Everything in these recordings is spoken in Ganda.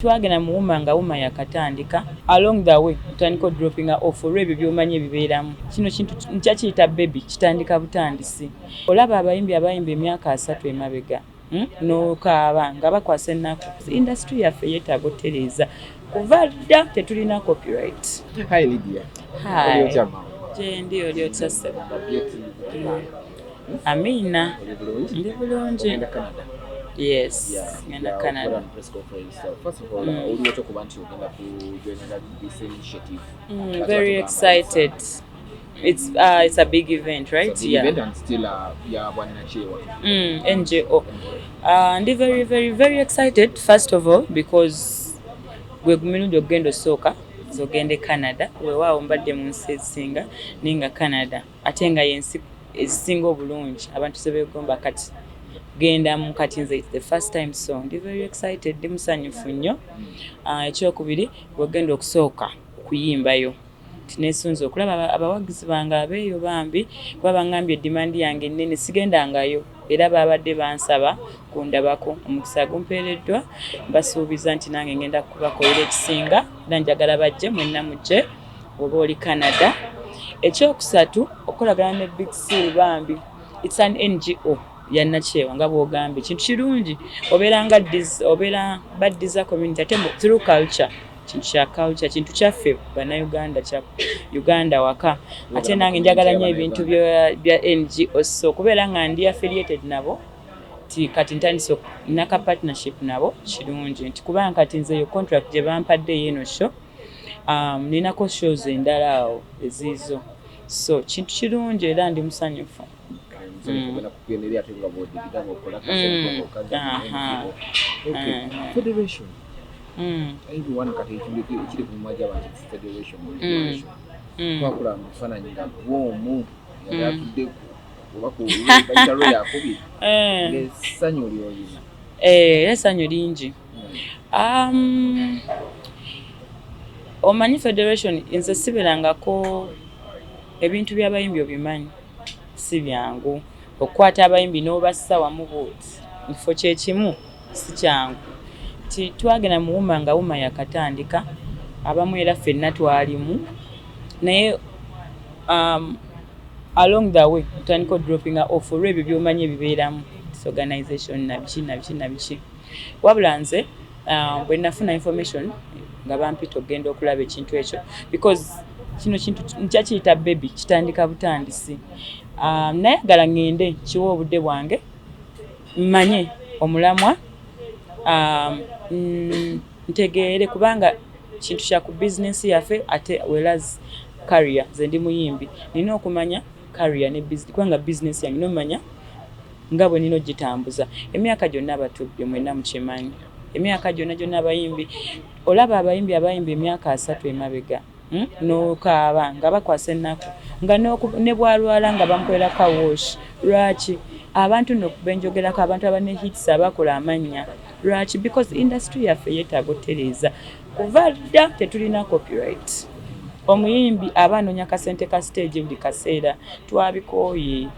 Twagenda mu UMA nga UMA yakatandika. Along the way otandika odroppinga off olw'ebyo by'omanyi ebibeeramu. Kino kintu nkyakiyita baby, kitandika butandisi. Olaba abayimbi abayimba emyaka 30 emabega, N'okaaba nga bakwasa ennaku. Industry yaffe yeetaaga otereeza. Kuva dda tetulina copyright. Hi Lydia. Hi. Oli otya mama? Gyendi, oli otya ssebo? Beauty. Amiina. Oli bulungi? Ndi bulungi. Ogenda Canada? Yes, Yeah. ngenda Yeah, Canada. okukola mu press conference. So, first of all, oli otya okuba nti ogenda ku joininga this initiative? That's Very what excited. It's a big event, right? It's a big event and still ya bwannakyewa. NGO. Ndi very very very excited, first of all because gwe gumirundi ogenda osooka zogende Canada. Weewaawo mbadde mu nsi ezisinga, naye nga Canada ate nga yensi ezisinga obulungi abantu ze beegomba kati gendamu. Kati nze it's the first time, so ndi very excited, ndi musanyufu nnyo. Ekyokubiri, wegenda okusooka okuyimbayo, tinesunze okulaba abawagizi bange abeeyo bambi, kuba baŋŋambye demand yange ennene, sigendangayo era babadde bansaba kundabako. Omukisa gumpeereddwa, mbasuubiza nti nange ngenda kubakolera ekisinga era njagala bajje mwenna, mujje oba oli Canada. Ekyokusatu, okukolagana ne Big Seal bambi. It's an NGO yannakyewa nga bw'ogambye, kintu kirungi obeera nga obeera baddiza community ate through culture, kintu kya culture, kintu kyaffe Bannayuganda, kya Uganda waka. Ate nange njagala nnyo ebintu bya NGO, so okubeera nga ndi affiliated nabo ti kati ntandise naka partnership nabo kirungi, nti kubanga kati nze eyo contract gye bampadde yeeno show, ninako shows endala awo eziizo, so kintu kirungi era ndi musanyufu. Ogenda kugenda eri ate nga bw'odigida ng'okola kasente okazza mu NGO. Okay. Federation. Everyone kati ekiri ku mimwa gy'abantu, federation. Federation. Twakula mu bifaananyi nga gw'omu yali atudde oba ku bayita lwe yakubiri ng'essanyu ly'olina. Eh, era essanyu lingi. Omanyi federation, nze siberangako ebintu by'abayimbi, obimanyi si byangu okukwata abayimbi n'obassa wamu bwoti kifo kyekimu, si kyangu. Ti twagenda mu UMA nga UMA yakatandika, abamu era ffenna twalimu, naye along the way otandika odroppinga off olw'ebyo by'omanyi ebibeeramu, disorganization nabiki nabiki nabiki. Wabula nze bwe nafuna information nga bampita okugenda okulaba ekintu ekyo, because kino kintu nkyakiyita baby, kitandika butandisi, nayagala ŋŋende kiwa obudde bwange mmanye omulamwa, ntegeere kubanga kintu kya ku bizinensi yaffe ate whereas career. Nze ndi muyimbi, nina okumanya career ne business, kubanga bizinensi yange nomanya nga bwe nina ogitambuza. Emyaka gyonna batubbye, mwenna mukimanyi, emyaka gyonna gyonna abayimbi, olaba abayimbi abayimba emyaka 30 emabega, N'okaaba nga bakwasa ennaku nga ne bwalwala nga bamukolera car wash. Lwaki abantu nno benjogerako, abantu abane hits, abakola amannya, lwaki? Because industry yaffe yeetaaga otereeza. Kuva dda tetulina copyright. Omuyimbi aba anoonya kasente ka stage buli kaseera. Twabikooye,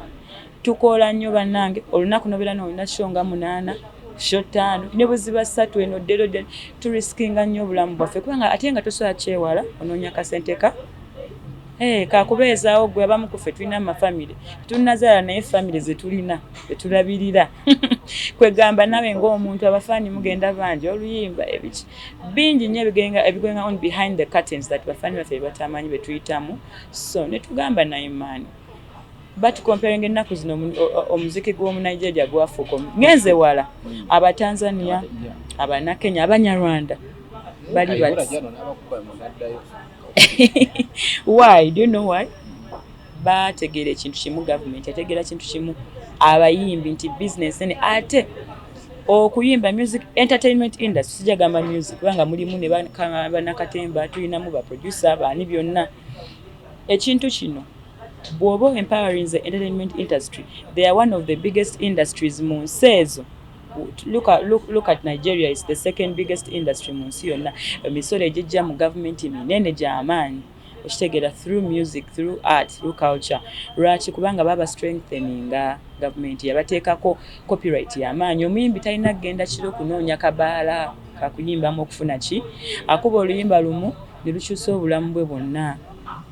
tukoola nnyo bannange. Olunaku nobeera nolina show nga munaana, show ttaano, ne bwe ziba ssatu, eno ddero ddero, turisikinga nnyo obulamu bwaffe kubanga ate nga tosobola kyewala, onoonya kasente ka Hey, kakubeezaawo gwe. Abamu ku ffe tulina amafamire, tetunnazaala, naye famire ze tulina zetulabirira. Kwegamba nawe ng'omuntu, abafaani mugenda bangi, oluyimba, ebiki bingi nnyo ebigenga on behind the curtains that bafaani baffe batamanyi betuyitamu. So ne tugamba naye maani batukomparinga ennaku zino omuziki gw'omu Nigeria gwafuuka ngenze wala, Abatanzania, Abanakenya, Abanyarwanda bali bati. Why? Do you know why? Bategeera ekintu kimu, gavumenti yategeera kintu kimu, abayimbi nti business ene ate okuyimba music, entertainment industry, sijagamba music kubanga mulimu ne banakatemba, tulinamu baproducer baani byonna. Ekintu kino bw'oba empowering the entertainment industry, they are one of the biggest industries mu nsi ezo. Look at Nigeria, is the second biggest industry mu nsi yonna. Emisolo egijja mu gavumenti minene gy'amaanyi, okitegeera, through music, through art, through culture. Lwaki? Kubanga baba strengtheninga gavumenti yabateekako copyright y'amaanyi. Omuyimbi talina kugenda kiro kunoonya kabaala. Kakuyimbamu okufuna ki? Akuba oluyimba lumu ne lukyusa obulamu bwe bwonna.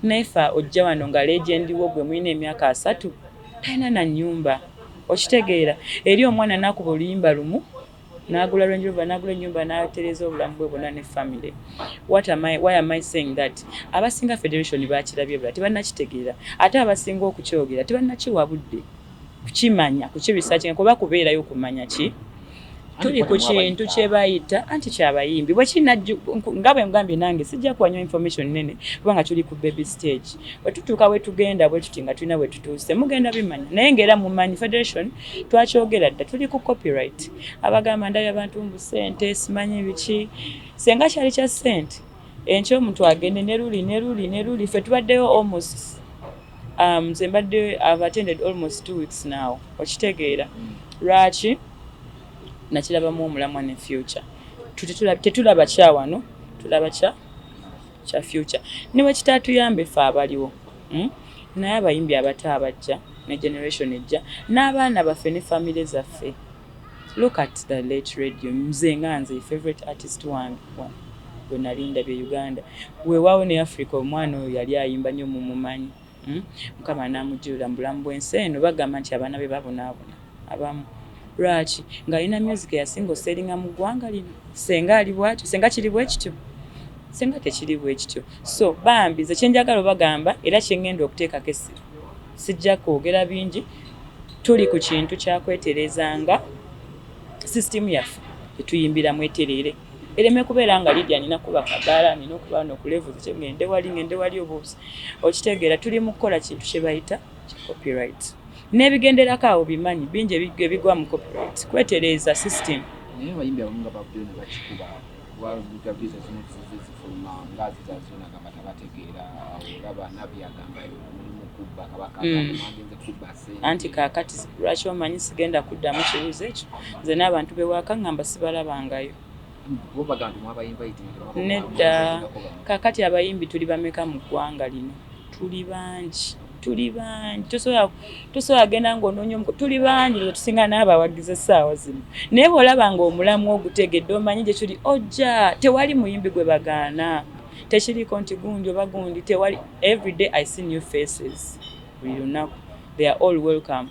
Naye fe ojja wano nga legend wo gwe mulina emyaka 30 talina na nnyumba. Okitegeera? Eri omwana n'akuba oluyimba lumu n'agula Range Rover, n'agula ennyumba, n'atereeza obulamu bwe bwonna ne family. What am I, why am I saying that? Abasinga federation bakirabye bula, tebannakitegeera, ate abasinga okukyogera tebannakiwa budde kukimanya, kukiresearchinga, kuba kubeerayo kumanya ki tuli ku kintu kye bayita anti kyabayimbi bwe kinajju. Nga bwe ngambye, nange sijja kuwanywa information nene kubanga tuli ku baby stage. Bwe tutuuka we tugenda bwe tuti nga tulina bwe tutuuse, mugenda bimanya. Naye ng'era mumanyi federation twakyogera dda, tuli ku copyright. Abagamba ndabye abantu mbu ssente simanyi biki, senga kyali kya ssente, enkya omuntu agende ne luli ne luli ne luli. Ffe tubaddeyo almost, nze mbadde, I've attended almost 2 weeks now. Okitegeera lwaki nakirabamu omulamwa ne future? Tetulaba kya wano, tulaba kya future. Ne bwe kitaatuyambe ffe abaliwo, Naye abayimbi abato abajja ne generation ejja n'abaana baffe ne famire zaffe. Look at the late Radio. Nze nga nze favorite artist wange gwe nali ndabye Uganda, weewaawo ne Africa, omwana oyo yali ayimba nnyo, mumumanyi, Mukama n'amujjulira mu bulamu bw'ensi eno. Bagamba nti abaana be babonaabona abamu. Lwaki? Ng'alina music eyasinga osellinga mu ggwanga lino. Senga ali bwatyo, senga kiri bwe kityo, senga tekiri bwe kityo. So bambi nze kyenjagala obagamba era kyeŋŋenda okuteekako essira, sijja kwogera bingi. Tuli ku kintu kyakweterezanga sisitimu yaffe etuyimbiramu etereere, ereme kubeera nga Lydia nina kuba kabaala, nina okuba no ku levels, ngende wali, ngende wali obuusi. Okitegeera? Tuli mu kukola kintu kye bayita copyright n'ebigenderako awo. Bimanyi bingi ebigwa mu copyright, kwetereeza system. Naye abayimbi abamu nga bavuddeyo ne bakikuba kuba visa zino zize zifuluma nga zizazona, gamba tabategeera. Olaba Nabi agamba mulimu kubba, kabaka agenze kubba ssente. Anti kaakati lwaki omanyi sigenda kuddamu kibuuzo ekyo? Nze n'abantu bewaka ngamba sibalabangayo. Bo bagamba nti mwabayinvitinga. Nedda. Kaakati abayimbi tuli bameka mu ggwanga lino? Tuli bangi, tuli bangi. Tosobola genda ng'onoonya omuko. Tuli bangi, lwe tusinga n'abawagizi essaawa zino. Naye bw'olaba ng'omulamu ogutegedde, omanyi gye tuli, ojja. Tewali muyimbi gwe bagaana, tekiriiko nti gundi oba gundi, tewali. Every day I see new faces, buli lunaku. They are all welcome,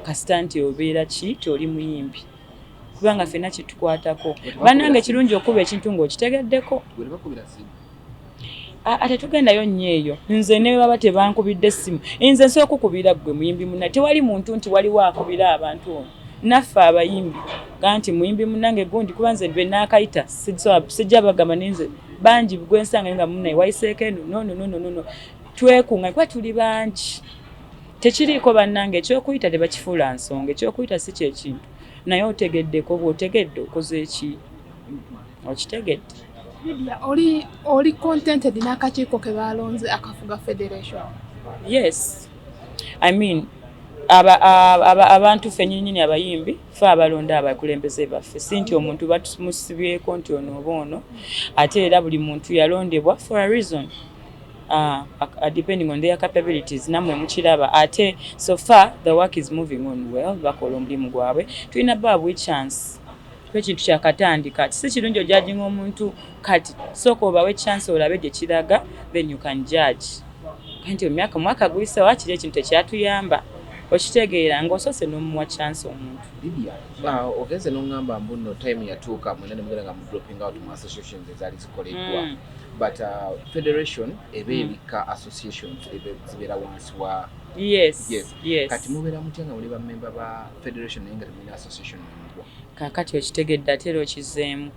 kasita nti obeera ki ti oli muyimbi, kubanga ffenna kitukwatako. Bannange, kirungi okuba ekintu ng'okitegeddeko. Gwe tebakubira simu? Ate tugendayo nnyo eyo. Nze ne baba tebankubidde essimu, nze nsobola okukubira ggwe muyimbi munna. Tewali muntu nti waliwo akubira abantu ono. Naffe abayimbi ga nti muyimbi munnange gundi, kuba nze bwe naakayita sijja bagamba nenze bangi gwensanga nga munnaye wayiseeko eno. No, no, no, no, no, no. Twekunga kuba tuli bangi, tekiriiko. Bannange, ekyokuyita tebakifuula nsonga. Ekyokuyita si kyekintu, naye otegeddeko. Bw'otegedde okoze eki? Okitegedde? Lydia, oli contented n'akakiiko ke balonze akafuga federation? Yes, I mean, abantu ffe nnyininyini abayimbi fe abalonda abakulembeze baffe. Si nti omuntu batumusibyeko nti ono oba ono. Ate era buli muntu yalondebwa for a reason, depending on their capabilities. Nammwe mukiraba. Ate so far the work is moving on well, bakola omulimu gwabwe. Tulina baabwe chance kuba ekintu kyakatandika. Si kirungi ojudginga omuntu kati. Sooka obawe chance olabe gye kiraga, then you can judge nti emyaka mwaka guyise wakiri ekintu tekyatuyamba. Okitegeera ng'osoose n'omuwa chance omuntu. Lydia, ogenze n'oŋŋamba mbu nno time yatuuka mwena ne mugenda nga mu dropping out mu associations ezaali zikoleddwa. But federation eba ebikka associations zibeera wansi wa. Yes. Yes. Yes. Kati mubeera mutya nga muli bamemba ba federation naye nga temulina association nemugwa? Kaakati okitegedde ate era okizeemu.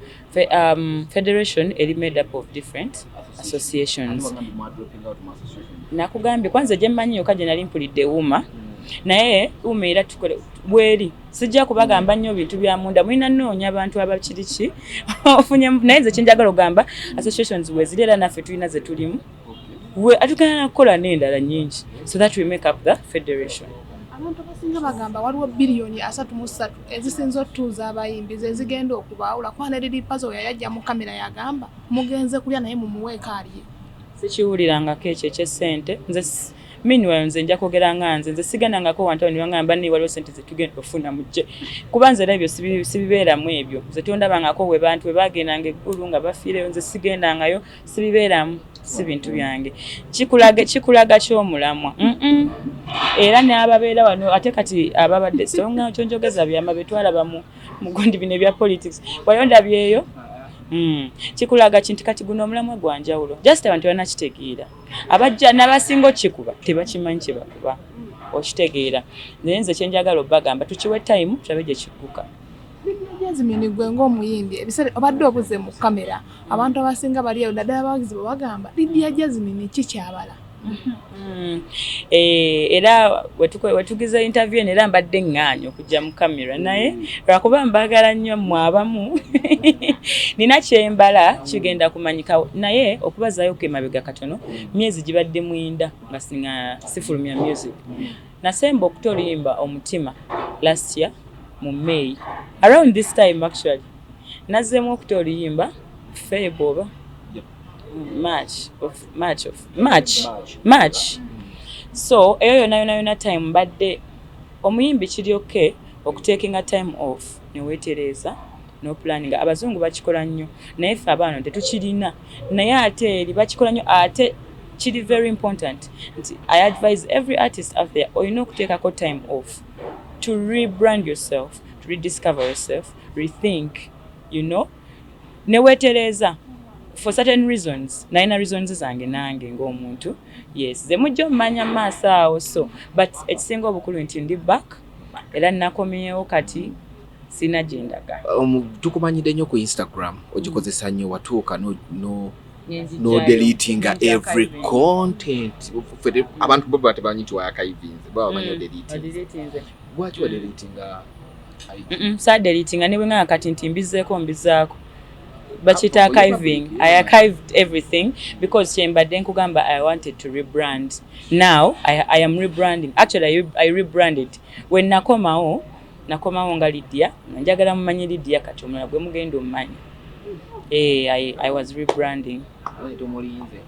Federation eri made up of different associations. Ate wagambye mwa dropping out mu association. Nakugambye kwanza gye mmanyi yokka gye nali mpulidde UMA, naye UMA era tukole bweri. Sijja kubagamba nnyo bintu bya munda, mulina nnoonya abantu abakiri ki ofunye. Naye nze kyenjagala ogamba, associations weziri era naffe tulina ze tulimu. We atugenda kukola n'endala nnyingi so that we make up the federation. Abantu abasinga bagamba waliwo biliyoni 33 ezisinza otutuuza abayimbi ze zigenda okubaawula, kuba ne Lil Pazo yayajja mu kamera yagamba mugenze kulya naye mumuweeko alye. Sikiwulirangako ekyo ekyessente. Nze Meanwhile, nze nja kwogera nga nze sigendangako wantu ne bangamba ni waliwo sente zetugenda ofuna mujje, kuba nze era ebyo sibibeeramu. Ebyo nze tondabangako we bantu we bagendanga eggulu nga bafiireyo, nze sigendangayo, sibibeeramu, si bintu byange. Kikulaga kyomulamwa. Era n'ababeera wano ate kati ababadde songa kyonjogeza byama betwalaba mu mugundi bino ebya politics, wali ondabyeyo. Kikulaga kinti kati guno omulamwa gwa njawulo, just abantu banakitegeera. Abajja n'abasinga okikuba tebakimanyi kye bakuba, okitegeera? Naye nze kyenjagala obbagamba, tukiwe time, tulabe gye kigguka. Jasmine, gwe ng'omuyimbi, ebiseera obadde obuze mu kamera, abantu abasinga bali eyo, naddala abawagizi bwe bagamba, Lydia Jasmine kikyabala? Era wetugiza interview eno, era mbadde ŋŋaanya okujja mu kamera, naye lwakuba mbagala nnyo mmwe abamu, nina kyembala kigenda kumanyikawo. Naye okubazaayo ko emabega katono, myezi gibadde 9 nga sifulumya music. Nasemba okuta oluyimba Omutima last year mu May, around this time. Actually, nazzeemu okuta oluyimba Feb oba March of March of March March. So eyo yonna yonna yonna time mbadde omuyimbi kiri okay okutakinga time off neweetereeza noplanninga. Abazungu bakikola nnyo, naye ffe abaana tetukirina, naye ate eri bakikola nnyo, ate kiri very important nti I advise every artist out there, olina okuteekako time off to rebrand yourself, to rediscover yourself, rethink, neweetereeza for certain reasons. Nalina reasons zange nange ng'omuntu, yes, ze mujja omumanya mu maaso awo. So but ekisinga obukulu nti ndi back, era nakomyewo kati, sina gye ndaga. Tukumanyidde nnyo ku Instagram, ogikozesa nnyo, watuuka no deletinga every content. Ffe abantu bo baba tebamanyi nti waarchivinze, baba bamanyi odeletinze. Lwaki wadeletinga? Saadeletinga, ne bwe ngamba kati nti mbizeeko, mbizaako. Bakiyita archiving. I archived everything because kyembadde nkugamba, I wanted to rebrand. Now I am rebranding. Actually, I rebranded. When nakomawo, nakomawo nga Lydia, nga njagala mumanyi Lydia kati omulala gwe mugenda omumanyi. I was rebranding. Tomulinze.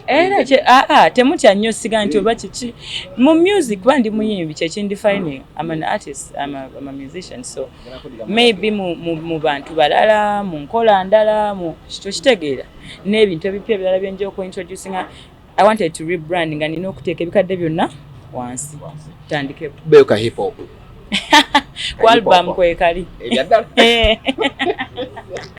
Era aa, temutya nnyo, siga nti oba kiki mu music, kuba ndi muyimbi, kyekindefining. I'm an artist, I'm a musician, so maybe mu bantu balala, mu nkola ndala, mu tokitegeera, n'ebintu ebipya ebirala byenja okuintroducinga. I wanted to rebrand nga nina okuteeka ebikadde byonna wansi, tandike. Beyo ka hip hop. Ku album kwekali. Ebyaddala. Eh.